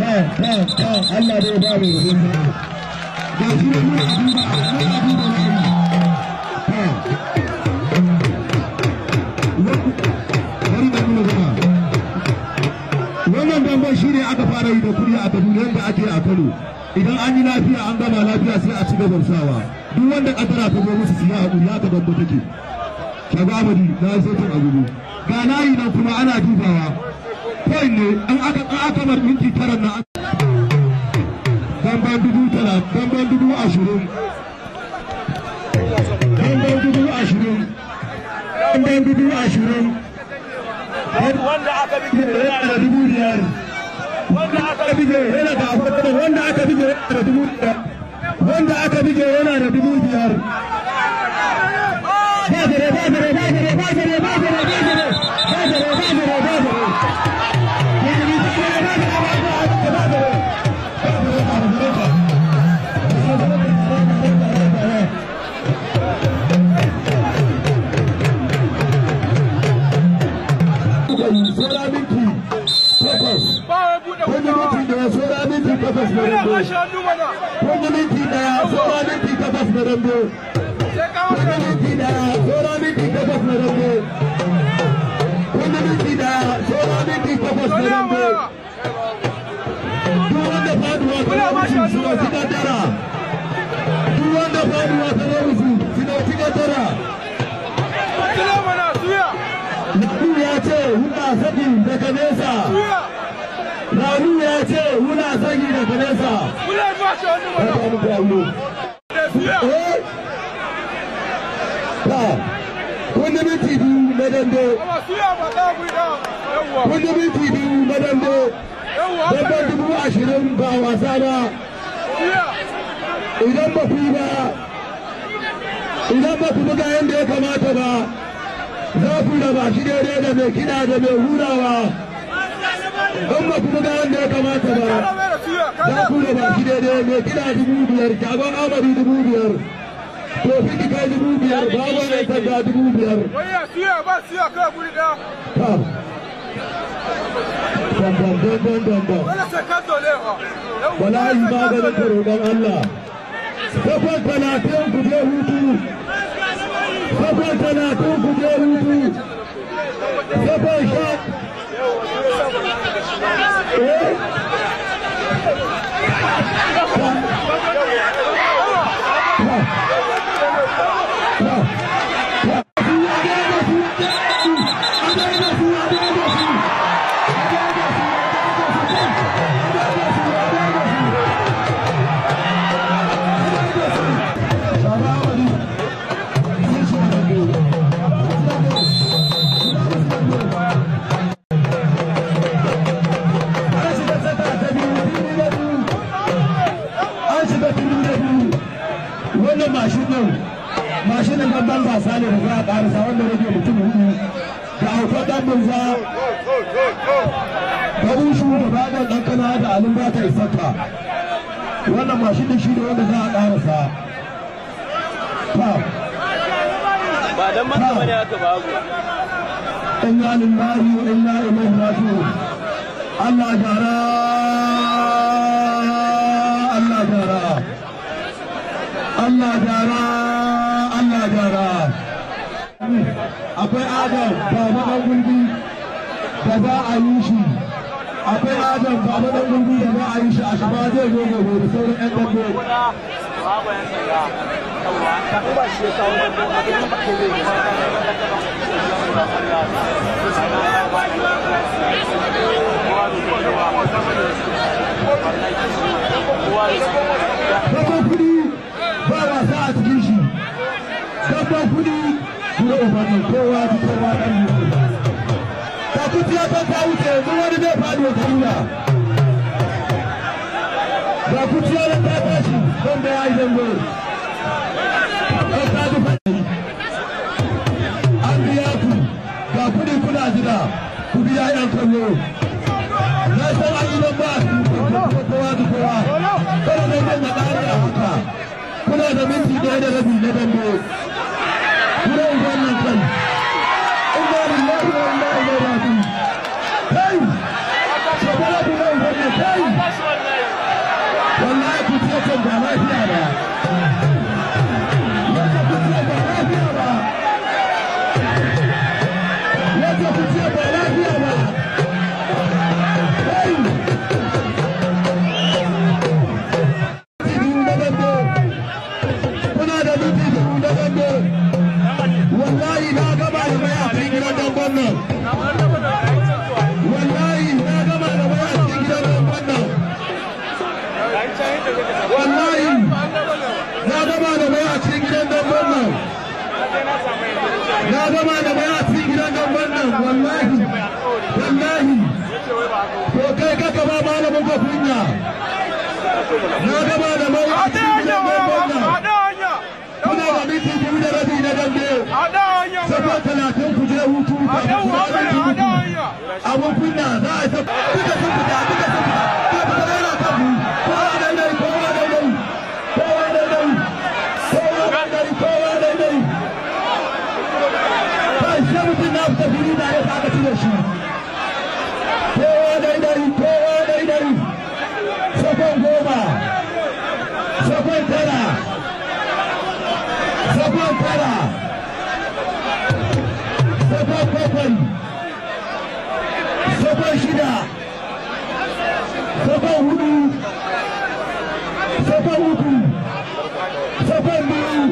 Allah dai ba mu ga shi ne muna duba muna duba wannan damban shi ne aka fara yi da kuɗi a Kaduna yadda ake a Kano. Idan an yi lafiya an gama lafiya sai a ci gaban sawa. Duk wanda kaddara ta zo musu siya hakuri haka dambe take. Shago Amadi na yi sautin agogo. Ga layi nan kuma ana dubawa. Point ne an aka bar minti 9 na damban 30,000, damban 20,000, damban 20,000, damban 20,000. Wanda aka bige yana da 5,000. Wanda aka bige yana da wanda aka bige yana da 5,000. Wanda aka bige yana da 5,000. Ba dare ba dare ba dare ba dare ba dare ba dare ba dare ba dare ba dare. Ralu ya ce wuna sagi daga nesa. Wani minti biyu na dambe. Wani minti biyu na dambe. Damben 20,000 ba wasa ba. Idan ba ku yi ba, idan ba ku buga yadda ya kamata ba, za ku raba shi daidai da mai kiɗa da mai hurawa. In ba ku buga yadda ya kamata ba, za ku raba shi daidai mai kiɗa 5,000, shagon Amadi 5,000, Tofiki kai 5,000, babu mai sanda 5,000. Wallahi maganin ka roƙon Allah. Sakon 30 ku je hutu. Sakon 30 ku je hutu. Sakon sha. Wannan mashin ɗin ban gasa ne da za a ƙarasa wanda rage mutum 4 da autar ɗan bunza da ushu da bagon ɗan kana da alin ba ta isarka. Wannan mashin ɗin shi ne wanda za a ƙarasa. Ba don maka bane aka babu. Inna lillahi wa inna ilaihi raji'un. Allah gyara, Allah gyara. Allah gyara, Allah gyara. Akwai Adam baba ɗan gulbi da za a yi shi. Akwai Adam baba ɗan gulbi da za a yi shi a shaba zai zo gobe da sauran 'yan dambe. Dabban kuɗi ba wasa a cikin shi. Dabban kuɗi kuma ubannin kowa ji kowa ɗan biyu. Ka kutiya ta ta wuce yanzu wani zai faɗi wa kaduna. Ga kutiya ta ta tashi don da ya yi zango. An ta ji faɗi. An biya ku ga kuɗi kuna jira ku biya 'yan kallo. Na san an yi don ba kowa da kowa. Kada na yi na ƙare a haka. Kuna da minti 1.5 na dambe. Kuna yi wannan kan. Inna lillahi wa inna ilaihi raji'un. Kai! Shekara ku nan wannan kai! Wallahi ku ce kan ba lafiya ba. Wata ku ce ba lafiya ba. Wata ku ce ba lafiya ba. Kai! Kuna da minti 2 na dambe. Wallahi na gama da mai a cikin gidan damben nan. Wallahi na gama da mai a cikin gidan damben nan. Wallahi na gama da mai a cikin gidan damben nan. Na gama da mai a cikin gidan damben nan. Wallahi. Wallahi. To kai kaka ba malamin ka kunya. Na gama da mai a cikin gidan damben nan. Kuna da minti 2.5 na dambe. Sabon 30 ku je hutu kafin ku da minti 3. Abun kunya za a sa duka sun fita duka sun fita. Ka fita yana kan mu. Kowa daidai kowa daidai. Kowa daidai. Kowa daidai kowa daidai. Kai sai mutum na fita fili da ya aka cire shi. Kowa daidai kowa daidai. Sakon 10. Sakon 9. Sakon 9. Sakon 7. Sakon 6. Sakon 4. Sakon 3. Sakon 2.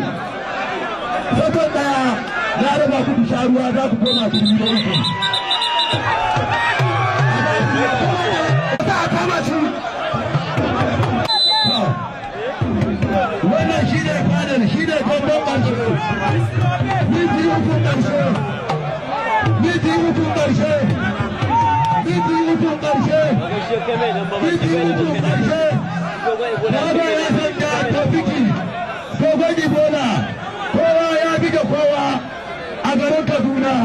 Sakon 1. Na raba ku sha ruwa za ku koma ku yi da uku. Kama shi. Wannan shi ne fadar shi ne gwamnan ƙarshe. Minti 3 ƙarshe. Minti 3 ƙarshe. Minti 3 ƙarshe. Minti 3 ƙarshe. Baba ya sanya tofiki. Dogon Ibola. Kowa ya buga kowa a garin Kaduna.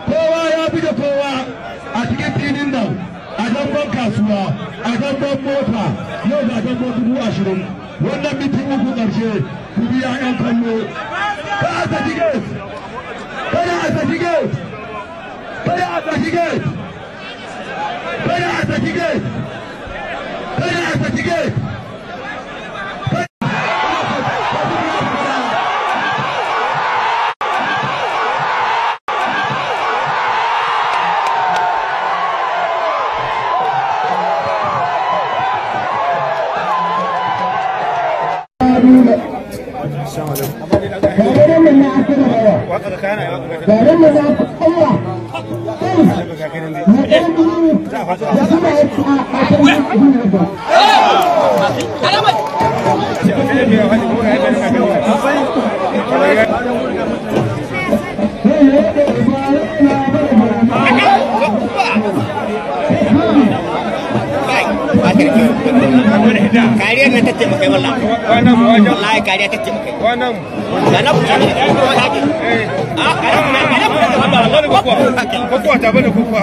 Kowa ya buga kowa a cikin filin nan. A damban kasuwa, a damban mota, yau ga damban 20,000. Wannan minti 3 ƙarshe ku biya 'yan kallo. Ka a saki gate! Kada a saki gate! Kada a saki gate! Kada a saki gate! Kada a saki gate! Kariyar nan ta taimaka wallahi. Wallahi kariya ta taimaka. Wannan na ku ta a kariya ku Kokowa ta bane kokowa.